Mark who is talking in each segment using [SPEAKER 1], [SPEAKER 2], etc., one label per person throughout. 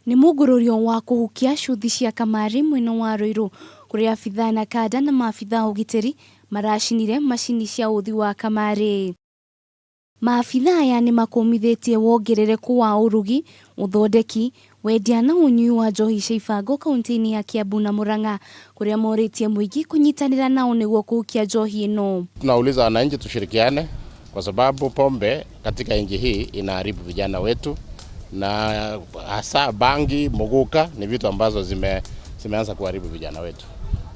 [SPEAKER 1] Nĩ mũngũrũrio wa kũhukia cuthi cia kamarĩ mwena wa Ruiru kũrĩa abithaa NACADA na maabithaa a ũgitĩri maracinire macini cia ũthi wa kamarĩ. Maabithaa aya nĩmakũmithĩtie wongerereku wa ũrugi, ũthondeki, wendia na ũnyui wa njohi cia ibango kaunti-inĩ ya Kiambu na Murang'a kũrĩa morĩtie mũingĩ kũnyitanĩra nao nĩguo kũhukia njohi ĩno.
[SPEAKER 2] Tunauliza wananchi tushirikiane kwa sababu pombe katika nchi hii inaharibu vijana wetu na hasa bangi, muguka ni vitu ambazo zimeanza kuharibu vijana wetu,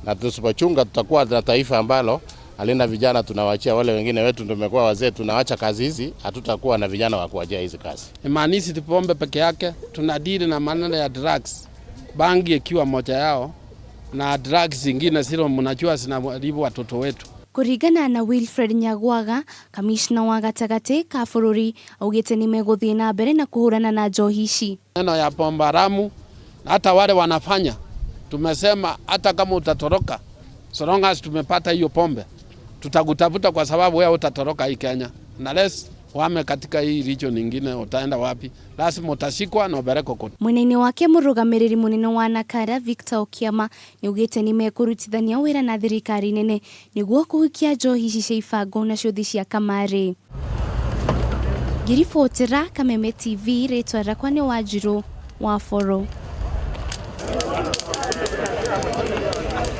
[SPEAKER 2] na tusipochunga tutakuwa na taifa ambalo halina vijana. Tunawachia wale wengine wetu tumekuwa wazee, tunawacha kazi hizi, hatutakuwa na vijana wa kuachia hizi kazi.
[SPEAKER 3] Imaanishi ti pombe peke yake, tunadili na maneno ya drugs, bangi ikiwa moja yao na drugs zingine zile mnajua zinaharibu watoto wetu.
[SPEAKER 1] Kũringana na Wilfred Nyagwaga, kamishna wa gatagatĩ ka bũrũri, augĩte nĩmegũthiĩ na mbere na kũhũrana na njohi ici.
[SPEAKER 3] Neno ya pombe haramu na hata wale wanafanya, tumesema hata kama utatoroka, so long as tumepata hiyo pombe, tutakutafuta kwa sababu wewe utatoroka hii Kenya. Unless uhame katika hii region nyingine, utaenda wapi? Lazima utashikwa na upelekwe kotini.
[SPEAKER 1] Mwena-inĩ wake mũrũgamĩrĩri mũnene wa NACADA Victor Okiama nĩaugĩte nĩmekũrutithania wĩra na thirikari nene nĩguo kũhukia njohi ici cia ibango na cuthi cia kamarĩ. Ngĩribotera Kameme TV rĩtwa rĩakwa nĩ Wanjirũ wa Boro.